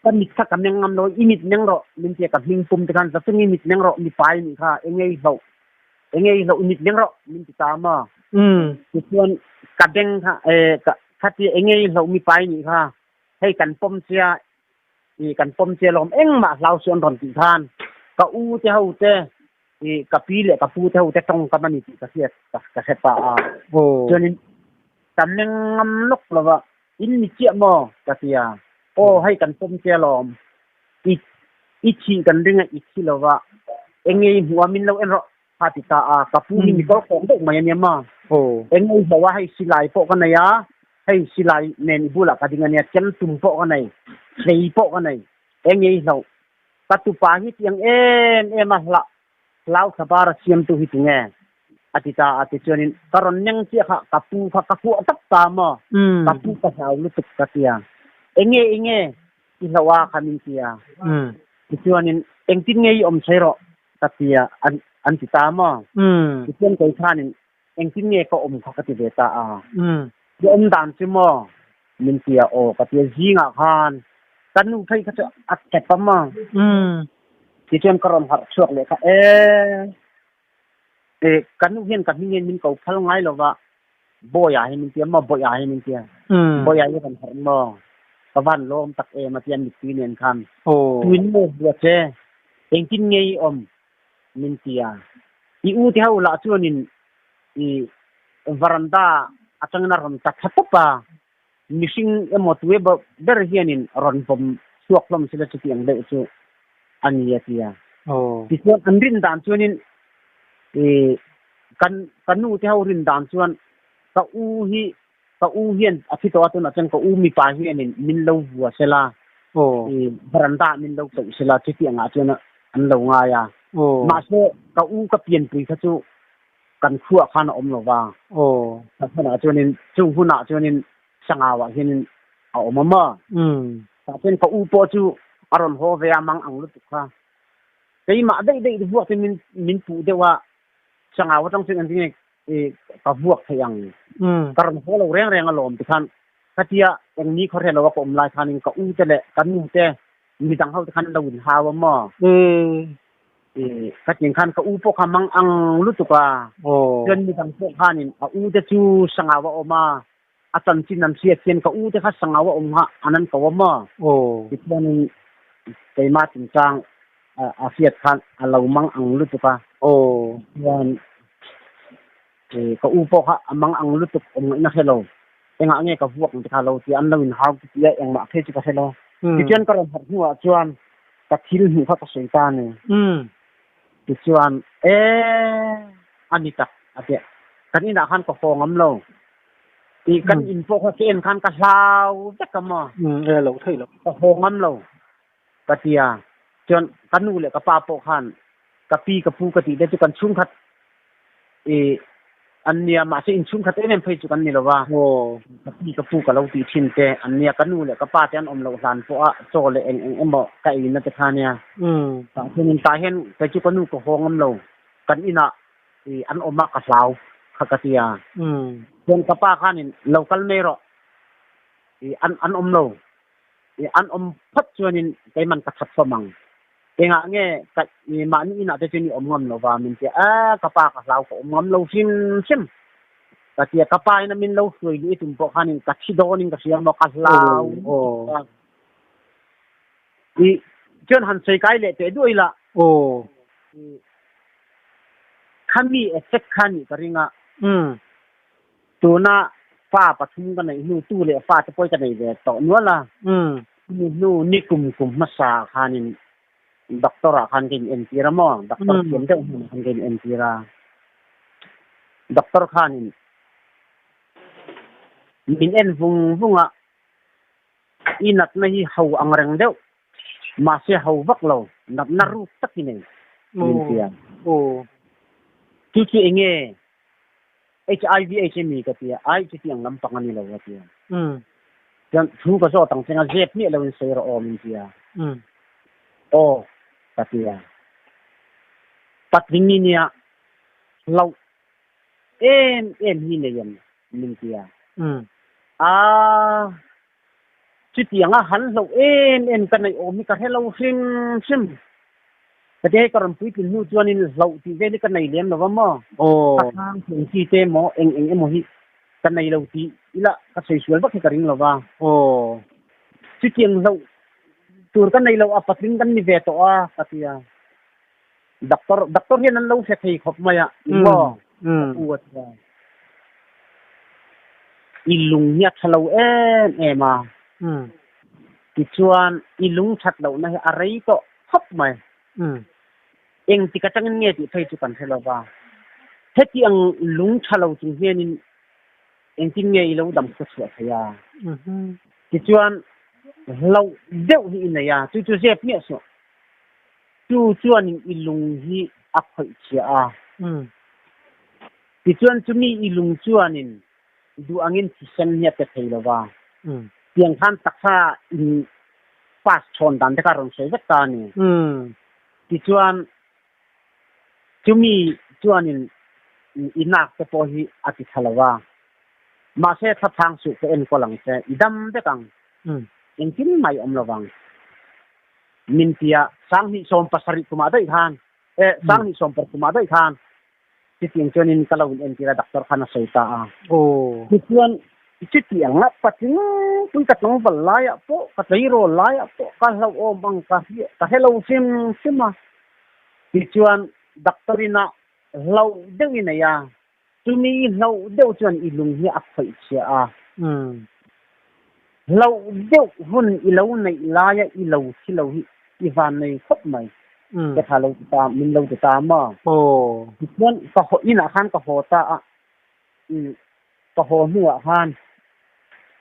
Ka mit kha ka meng ngam lo i mit meng rawh min tia ka hming pum te khan zatung i mit meng rawh mipa i nih kha engei hloh engei hloh i mit meng rawh min ti ta maw. Tichuan ka beng kha e ka khatia engei hloh mipa i nih kha hei kan pawm chia i kan pawm chia lawm engmah hlau suh an rawn tih khan ka u te ho te i ka pi leh ka pu te ho te tawngkam a ni tih ka hriat ka hre pah a. Chuanin ka meng ngam lawk lo va In ni chiah maw? ka ti a. Aw, hei kan pawm che alawm. I, i thih kan ring a, i thi lo va. Eng nge i hmuh a, min lo en rawh, kha ti ta a. Ka pu hi mi kawr kawng deuh mai a nia maw? Eng nge i hmuh a, hei silai pawh ka nei a, hei silai nen i bulah ka ding a nia, chem tum pawh ka nei, hlei pawh ka nei. Eng nge i hloh? Ka tupa hi tiang em em a hlah Hlau thlabar a siamtu hi tunge? a ti ta a. Tichuanin, Ka rawn meng chiah kha, ka pu kha ka kuah tak ta maw? Ka pu ka hlau lutuk ka ti a. Enge enge i hlauh a kha min ti a. Tichuanin, Engtin nge i awm thei rawh? ka ti a, an ti ta maw? Tichuan kei khanin, Engtin nge ka awm kha ka ti ve ta a. I awm dan chu maw? Min ti a, aw ka ti a. Zingah khan ka nu phei kha chu a tep a maw? Tichuan ka rawn harh chhuak leh kha e e ka nu hian ka hming hian min ko phal ngai lo va Bawiah hi min tia maw Bawiah hi min tia Bawiah hi rawn harh maw ka van lawm tak em a tia mittui nen khan tuin maw bua che engtin nge i awm min tia i u te ho lah chuanin i varanda atangin a rawn ta thla tawp a mihring emaw tu emaw ber hianin rawn vawm chhuak hlawm sila chuti ang deuh chu a ni a ti a. Tichuan an rin dan chuanin i kan ka nu te ho rin dan chuan ka u hi ka u hian a thi tawh a tunah chuan ka u mipa hianin min lo vua sela i veranda min lo koh sela chuti angah chuan an lo ngai a. Mahse ka u ka pianpui kha chu. Kan khuaah khan a awm lo va. Aw. Kan hunah chuanin chung hunah chuanin Sangauah hianin a awm a maw? Tah chuan ka u pawh chu a rawn haw ve a, mang ang lutuk kha. Keimah daih daih vuak chu min min puh deuh a, Sangau atang chuan engtin nge ka vuak theih ang? Ka rawn haw lo reng reng alawm tikhan khatia eng ni khaw hre lo a ka awm lai khanin ka u te leh ka nu te midang ho te khan an lo inhau a maw? Ka tin khan ka u pawh kha mang ang lutuk a. Chuan midang pawh khanin a u te chu Sangau a awm a, a chanchin an hriat hian ka u te kha Sangau a awm kha an an ko a maw? Tichuanin keimah chungchang a hriat khan a lo mang ang lutuk a. Chuan ka u pawh kha a mang ang lutuk awm ngaihna hre lo. Engah nge ka vuak ang te kha lo ti a, an lo inhau ti tih a engmah phei chu ka hre lo. Tichuan ka rawn harh hnuah chuan ka thil hmuh kha ka sawi ta a ni. Tichuan e a ni tak a ti a, kan inah khan ka haw ngam lo. I kan in pawh kha ka en khan ka hlau vek a maw? E lo thei lo. Ka haw ngam lo ka ti a, chuan ka nu leh ka pa pawh khan ka pi ka pu ka tih te chu kan chhungkhat i an nia mahse in chhungkhat em em phei chu kan ni lo va. Ka pi ka pu ka lo tih thin te an nia ka nu leh ka pa te an awm loh hlan pawh a chaw leh eng eng emaw ka ei na te kha nia. Tah chuan in tah hian kei chu ka nu ka haw ngam lo kan inah i an awm a ka hlau kha ka ti a. Chuan ka pa khanin lo kal mai rawh i an an awm lo i an awm phawt chuanin keiman ka that fawm ang. Engah nge ka i mahni inah te chuan i awm ngam lo va min ti a, ka pa ka hlau ka awm ngam lo hrim hrim ka ti a, ka pa in a min lo hruai luh i tum pawh khanin ka thi dawnin ka hria maw ka hlau i chuan han sawi kai leh teh duai la khami effect kha nih ka ring a Tuna fa pathum ka neih hnu tu leh fa te pawh ka nei ve tawh nual a. Chumi hnu ni kum kum hmasa khanin doctor ah khan ka in entir a maw? Doctor thiam deuh hnenah khan ka in entir a. Doctor khanin min en vung vung a, i natna hi ho ang reng deuh mahse ho vak lo, natna ruk tak i nei min ti a. Chu chu enge HIV AIDS a mi ka ti a, ai chuti ang lampang a ni lo a ti a. Chuan thu ka zawt ang cheng a zep miah lo in sawi rawh aw min ti a. Aw ka ti a. Patling i nia hlauh em em hi nei em min ti a. Aa Chutiang a han hlauh em em ka neih awm hi ka hre lo hrim hrim. Ka ti hei ka rawn puitlin hnu chuanin hlauh tih vel hi ka nei lem lo va maw? Ka hrang thung chi te maw eng eng emaw hi ka nei lo tih ila ka sawi sual vak hi ka ring lo va. Chutiang hlauh tur ka nei lo a patling kan ni ve tawh a ka ti a. Doctor doctor hian an lo hre thei khawp mai a ni maw? Ka pu a ti a. I lung hi a tha lo em em a. Tichuan i lung that lohna hi a rei tawh khawp mai. Engtik atangin nge tih phei chu kan hre lo va. Heti ang lung tha lo chung hianin engtin nge i lo dam khaw chhuah thei a? Tichuan hlauh deuh hi i nei a, chu chu zep miah suh. Chu chuanin i lung hi a khawih chhia a. Tichuan chumi i lung chuanin duh angin thisen hi a pe thei lo va. Tiang khan taksa in pass chhawn dan te kha a rawn sawi vek ta a ni. Tichuan chumi chuanin i nak te pawh hi a ti tha lo va. Mahse thlaphang suh ka enkawl ang che, i dam vek ang. Engtin mai awm lo vang. Min tia sanghnih 17 kumah daih khan eh sanghnih 18 kumah daih khan chutiang chuanin ka lo in entir a doctor khan a sawi ta a. Tichuan chutiang a patling pui ka tlangval laiah pawh ka tleirawl laiah pawh ka hlauhawm ang ka ka hre lo hrim hrim a. Tichuan doctor in a hlauh deuh i nei a. Chumi i hlauh deuh chuan i lung hi a khawih chhia a. Hlauh deuh hun i lo neih laia i lo thi lo hi i van nei khawp mai. Ka tha lo ti ta, min lo ti ta maw? Tichuan ka haw inah khan ka haw ta a, ka haw hnuah khan,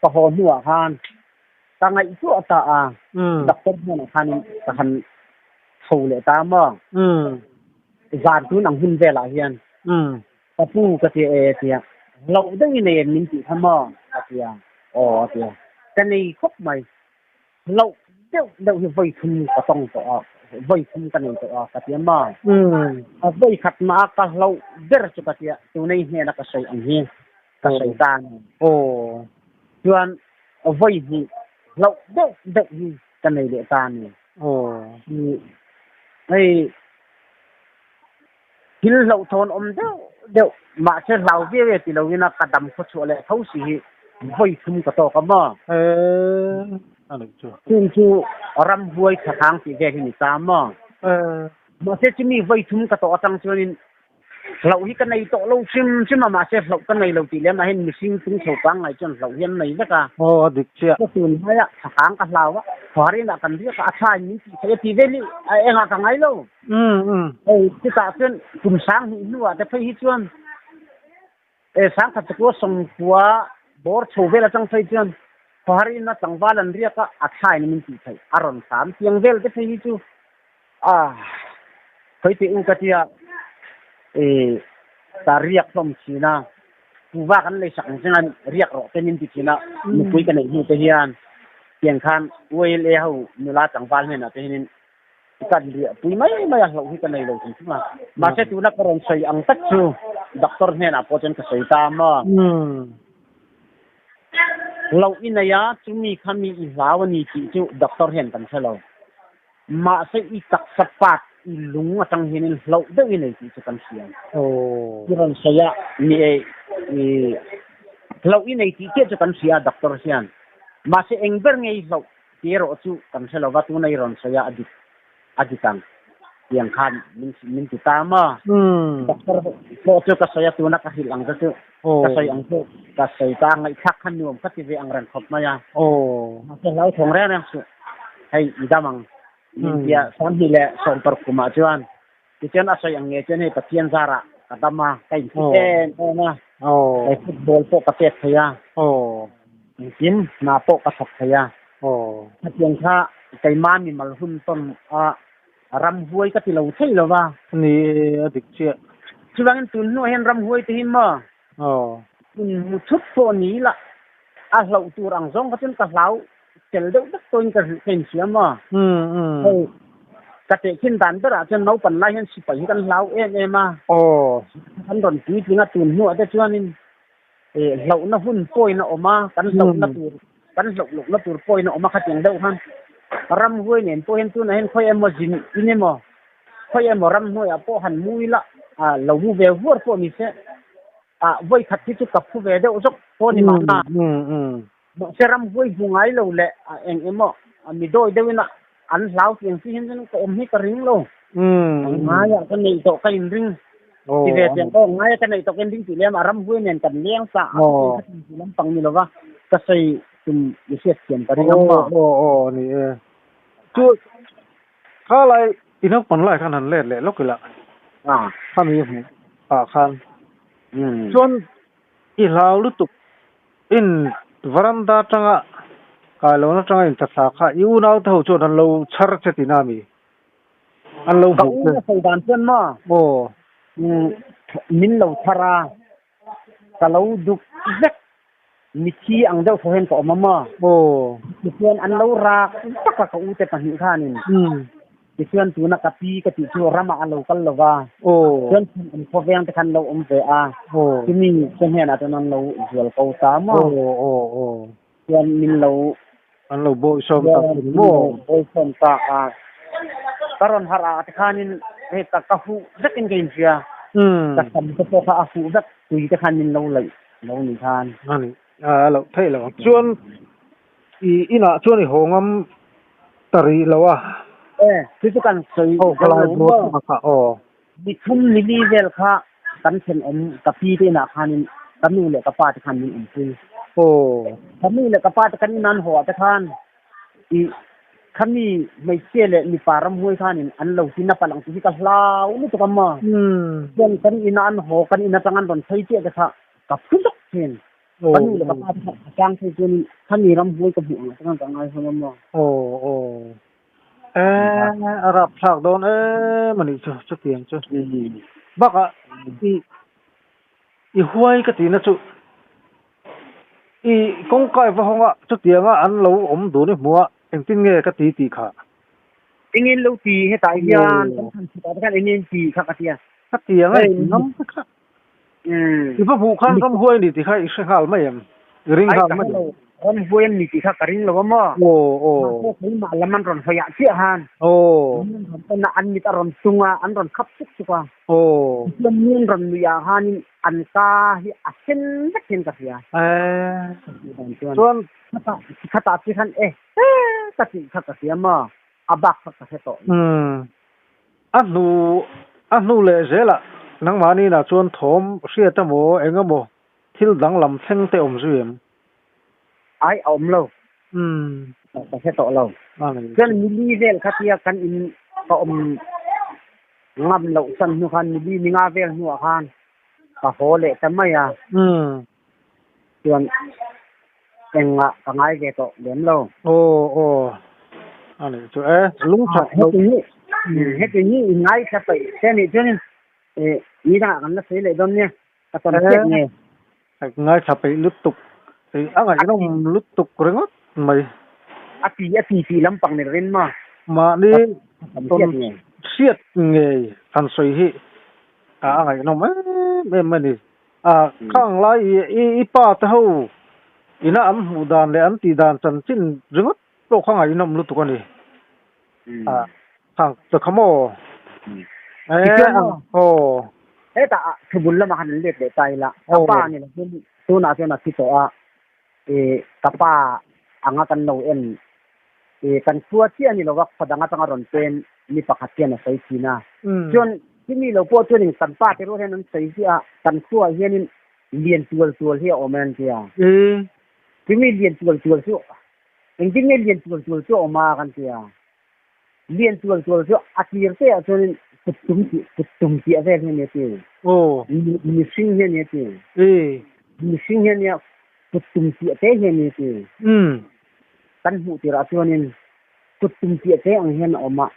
ka haw hnuah khan ka ngaihtuah ta a, doctor hnenah khanin ka han chho leh ta maw? Zan tun ang hun velah hian. Ka pu ka tia e tia hlauh deuh i nei em min tih kha maw ka tia aw a tia ka nei khawp mai hlauh deuh deuh hi vawi thum ka tawng tawh a vawi thum ka nei tawh a ka tia maw a vawi khat mah a ka hlauh ber chu ka tia tunei hnena ka sawi ang hi ka sawi ta a ni chuan vawi hnih hlauh deuh deuh hi ka nei leh ta a ni hei Thil hlauhthawn awm deuh deuh mahse hlau viau e ti loin a ka dam khaw chhuah leh tho si hi vawi thum ka tawk a maw? Ee, a nih chu. Chung chu ramhuai thlakhang tih vel hi ni ta maw? Ee. Mahse chumi vawi thum ka tawh atang chuanin hlauh hi ka nei tawh lo hrim hrim a, mahse hlauh ka nei lo tih lem ah hian mihring tung chho pangngai chuan hlauh hi an nei vek a. Aw, a dik chiah. Ka tunhmai ah thlakhang ka hlau a, khuarin ah kan riak a, a tha in min tih theih a tih vel hi a engah ka ngai lo. Hei chutah chuan kum sang hnih hnuah te phei hi chuan e sangkhat chakua sawmkua bawr chho vel atang phei chuan khawhar ina tlangval an riak a, a thlain min tih theih a rawn hram tiang vel te phei hi chu a khawi teh u ka tia e ta riak hlawm thin a, kuva kan lei sak ang cheng a riak rawh te min ti thin a, nupui ka neih hnu te hian tiang khan YLA ho nula tlangval hnenah te hianin Kan riah pui mai mai a hlauh hi ka nei lo thung thung a. Mahse tuna ka rawn sawi ang tak chu doctor hnenah pawh chuan ka sawi ta maw. Hlauh i nei a, chumi kha mi i hlau a ni tih chu doctor hian kan hre lo. Mahse i taksa part, i lung atang hianin hlauh deuh i nei tih chu kan hria. I rawn sawi a, ni e, i hlauh i nei tih chiah chu kan hria doctor hian. Mahse eng ber nge i hlauh Ti erawh chu kan hre lova tuna i rawn sawi a a dik a dik ang tiang khan min min ti ta maw? Doctor pawh chu ka sawi a tuna ka hrilh ang te chu ka sawi ang chu ka sawi ta a ngaihthlak kha nuam ka ti ve ang reng khawp mai a. Mahse hlauthawng reng reng suh hei i dam ang min tia 21 leh 70 kumah chuan tichuan a sawi ang nge chuan hei Pathian zarah ka dam a ka inthut em em a hei football pawh ka pek thei a engkim hna pawh ka thawk thei a hetiang kha keimah mimal hun tawn a ramhuai ka ti lo thei lo va. Ni a dik chiah. Chuvangin tun hnuah hian ramhuai te hi maw inhmu thut pawh ni ila a hlauh tur ang zawng kha chuan ka hlau tel deuh vek tawhin ka ka inhria maw? Hei ka tehkhin dan berah chuan naupan lai hian sipai hi kan hlau em em a. Kan rawn puitling a tun hnuah te chuanin hlauhna hun pawhin a awm a, kan hlauhna tur kan hlauh lohna tur pawhin a awm a khatiang deuh khan ramhuai nen pawh hian tunah hian khawi emaw zin in emaw khawi emaw ramhnuaiah pawh han mu ila lo mu ve vuar pawh ni se vawi khat hi chu ka phu ve deuh zawk pawh a ni mahna. Mahse ramhuai hmu ngai lo leh eng emaw mi dawi deuhin an hlau tiang chi hian chuan ka awm hi ka ring lo. Ngaiah ka neih tawh ka inring ti ve tiang aw ngaiah ka neih tawh ka inring tih lem a ramhuai nen kan leng sa a ka tin ti lampang ni lova ka sawi tum i hriat thiam ka ring ang maw. Aw aw ni e. Chu kha lai i naupang lai khan han let leh lawk ila. Khami hmuh ah khan. Chuan i hlau lutuk In varanda atanga kailawn atanga in tla kha i unau te ho chuan an lo chhar che tihna a mi? An lo Ka hmuh u che. na sawi dan chuan maw? Aw. Min lo chhar a, ka lo duk vek, mithi ang deuh thaw hian ka awm a maw? Aw. Tichuan an lo rak vak a ka u te pahnih khanin. Tichuan tuna ka pi ka tih chu ramah a lo kal lo va, chuan an khawveng te khan lo awm ve a, chumi chu hnenah chuan an lo zual ko ta maw? Chuan min lo an lo bawihsawm ta a ni maw? Bawihsawm ta a, ka rawn harh ah te khanin hei ka ka huh vekin ka inhria, ka sam te pawh kha a huh vek, tui te khan min lo laih lo ni khan. A ni, a loh theih lo ang. Chuan I inah chuan i haw ngam ta rih lo a. E, chu chu kan sawi Aw, ka lai bawt a kha aw. Ni thum ni li vel kha kan thenawm ka pi te inah khanin ka nu leh ka pa te khan min awmpui. Aw. Ka nu leh ka pa te kan inan haw ah te khan i khami hmeichhia leh mipa ramhuai khanin an lo ti nap ang tih hi ka hlau lutuk a maw. Chuan kan inah an haw kan in atang an rawn phei chiah te kha ka phu zawk thin. Ka nu leh ka pa te kha a chang phei chuan khami ramhuai ka hmuh ang chuan ka ngai hlawm a maw. Aw aw. Eh a rapthlak dawn em a nih chu chutiang chu. Bakah i I huai ka tihna chu i kawngkai va hawnga chutianga an lo awm dun i hmuh a, engtin nge ka ti tih kha? Engin lo ti hetah hian kan than chhutah te khan engin ti kha ka tia. Ka ti ang e, ngam te kha. I va hmuh khan ramhuai a ni tih kha i hre nghal mai em? I ring nghal mai em? Ramhuai an ni tih kha ka ring lo a maw? Aw, aw. Mahse keimah lam an rawn hawiah chiah han. Aw. Min rawn en a, an mit a rawn tung a, an rawn khap suk suk a. Aw. Tichuan min rawn nuih ah khanin an ka hi a sen vek hian ka hria. Eh. Chuan khatah chi khan e he ka tih kha ka hria maw? A bak kha ka hre tawh. Umm. A hnu a hnu leh zelah nangmahni inah chuan thawm hriat emaw eng emaw thil danglam thleng te awm zui em? Ai a awm lo. Umm. Ka hre tawh lo. Chuan mili vel kha tia kan in ka awm ngam loh chan hnu khan mili ninga vel hnuah khan ka haw leh ta mai a. Umm. Chuan engah ka ngai ve tawh lem lo. Aw aw a nih chu e lung that lo. Heti hi i ngaithla paih che nih chuanin ni dangah kan la sawi leh dawn nia ka tawn chiat nge. Ngaithla peih lutuk a ngaihnawm lutuk ringawt mai. A ti a ti tih lampang ni lovin maw. Mahni tawn hriat ngei han sawi hi a ngaihnawm em em a ni. A khang lai i i pa te ho ina an hmuh dan leh an tih dan chanchin ringawt pawh kha ngaihnawm lutuk a ni. A khang te kha maw? E aw. Hetah ah thubul lamah khan an let leh ta ila. Ka pa ni lovin tunah chuan a thi tawh a, i ka pa anga kan lo en i kan khua chiah a ni lova khaw dang atanga rawn pen mi pakhat hian a sawi thin a. Chuan chumi lo pawh chuanin kan pa te rual hian an sawi ziah a, kan khuaah hianin lian tual tual hi a awm e an ti a. Chumi lian tual tual chu engtin nge lian tual tual chu a awm a kan ti a. Lian tual tual chu a tir te ah chuanin kut tum tih kut tum tih a vel hi a ni a ti. Mihring hi a ni a ti. Mihring hi a nia kut tum tih te hi a ni a ti. Kan hmuh tirah chuanin kut tum tih te ang hian a awm a.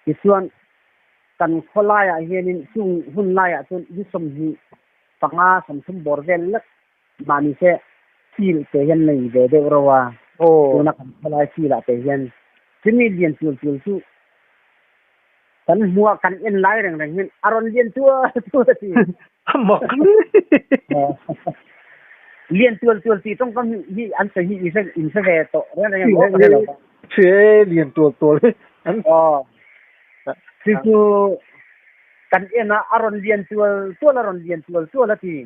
Tichuan kan khaw laiah hianin chung hun laiah chuan in 25 30 bawr vel lek mahni se field te hian nei ve deuh reuh a. Tuna kan khaw lai field ah te hian chumi lian tual tual chu kan hmuh a kan en lai reng reng hian a rawn lian tual tual a ti. A mak hle. Lian tual tual tih tawngkam hi an sawi hi in hre in hre ve tawh reng reng em aw ka hre lo va. Hre lian tual tual hi an. Aw. Chu chu kan en a a rawn lian tual tual a rawn lian tual tual a ti.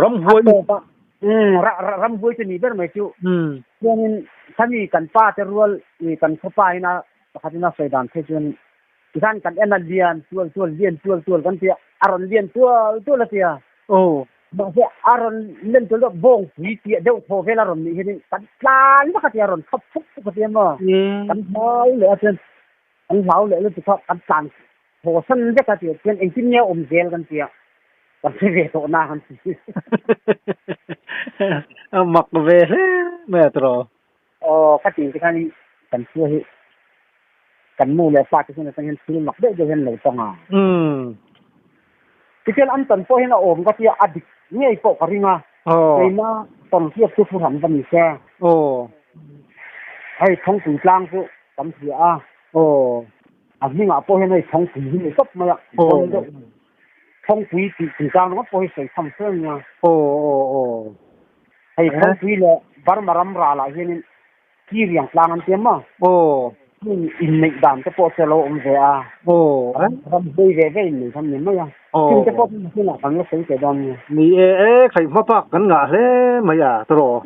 Ramhuai. A tawp a. Umm ramhuai chu ni ber mai chu. Chuanin khami kan pa te rual i kan khawpa in a pakhat in a sawi dan phei chuan tikhan kan en a lian tual tual lian tual tual kan ti a, a rawn lian tual tual a ti a. Mahse a rawn lian tual tual bawngpui tih deuh thaw vel a rawn nih hianin kan tlan vak a ti a, a rawn khap fuk fuk a ti a maw. Kan hlau leh a chuan kan hlau leh lutuk kha kan tlan Thaw san vek a tih chuan engtin nge a awm zel kan tia kan hre ve tawh na kan ti. A mak ve hle mai a tiraw? Aw ka tih te khan kan thua hi kan nu leh pa te hian atang hian thil mak deuh deuh hian lo tawng a. Tichuan an tawn pawh hian a awm ka tia a dik ngei pawh ka ring a. Keima tawn hriat chu thu hran va ni se. Hei thawngpui tlang chu kan hria a. A hmingah pawh hian hei thawngpui hi ni tawp mai a, bawn deuh mai. Thawngpui tih chungchang ringawt pawh hi sawi tham fe a nia. Hei thawngpui leh Burma ram ralah hianin Kiriang tlang an ti a maw? Heng inneih dan te pawh chu a lo awm ve a. Ram hawi ve ve inneih kha ni mai a. Chung te pawh chu nakinah kan la sawi teh dawn nia. Ni e e, khaih hma pak kan ngah hle mai a tawrh.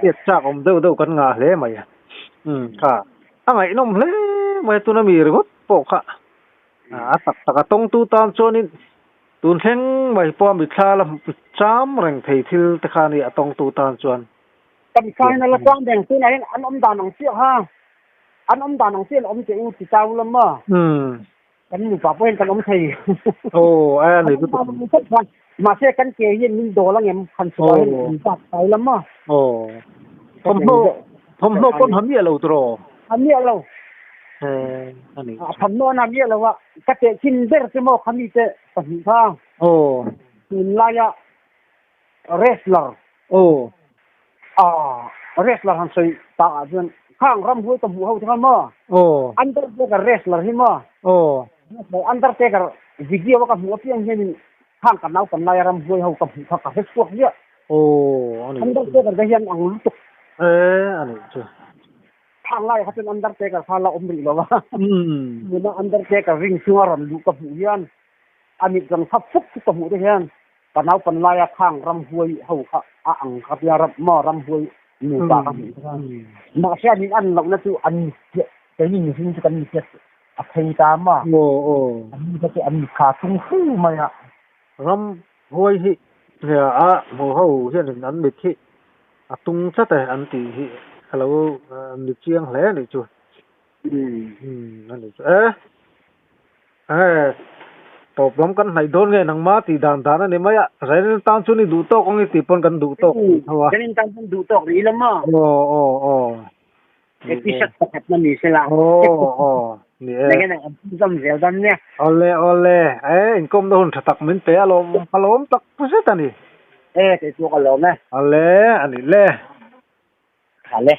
Hriat chak awm deuh deuh kan ngah hle mai a. Kha. A ngaihnawm hle mai tuna mi ringawt pawh kha a tak tak a tawngtu tan chuanin tun thleng mai pawh a mitthla la cham reng thei thil te kha a ni a tawngtu tan chuan. Ka mitthla hian a la cham reng tunah hian an awm dan ang chiah kha an awm dan ang chiah an awm che u ti chau lam maw kan nupa pawh hian kan awm thei. Aw a ni lutuk. Mahse kan ke hian min dawl angem han chhuah hian min tak chau lam maw. Aw thawmhnaw thawmhnaw pawn ha miah lo tiraw? Ha miah lo. Ani. A tham nawn a miah lo a, ka tehkhin ber che maw khami te pahnih kha. Aw. Tunlaia wrestler. Aw. Ah, wrestler han sawi ta ah chuan khang ramhuai ka hmuh ho te kha maw. Aw. Undertaker wrestler hi maw. Aw. Undertaker video a ka hmuh apiang hianin khang ka naupan laia ramhuai ho ka hmuh kha ka hre chhuak ziah. Aw, ani. Undertaker te hian ang lutuk. Eh, ani chu. Khang lai kha chuan Undertaker kha la awm rih lo a. Tuna Undertaker ring chunga rawn luh ka hmuh hian a mit rawn khap fuk fuk ka hmuh te hian ka naupan laia khang ramhuai ho kha a ang kha tia ram maw ramhuai nupa ka hmuh te khan. Mahse an in an lohna chu an mit chiah keini mihring chu kan mit chiah a phei ta maw. Aw aw. An mi kha chu an mit kha tung fu mai a. Ramhuai hi a hmu ho hianin an mit hi a tung tlat e an tih hi a lo ni chiang hle a nih chu. Umm a nih chu e. Enge tawp lam kan hnaih dawn nge nangma tih dan dan a ni mai a, Zanin tan chuan i duh tawk ang i tih pawn kan duh tawk rih tho a. Zanin tan chuan duh tawk rih ila maw? Aw aw aw. Episode pakhat na ni sela. Aw aw ni e. Nenge nang an zam zel dan nia. Awle awle e inkawmna hun tha tak min pe a lawm ka lawm tak zet a ni. E kei chu ka lawm e. Awle a nih le. Tha le.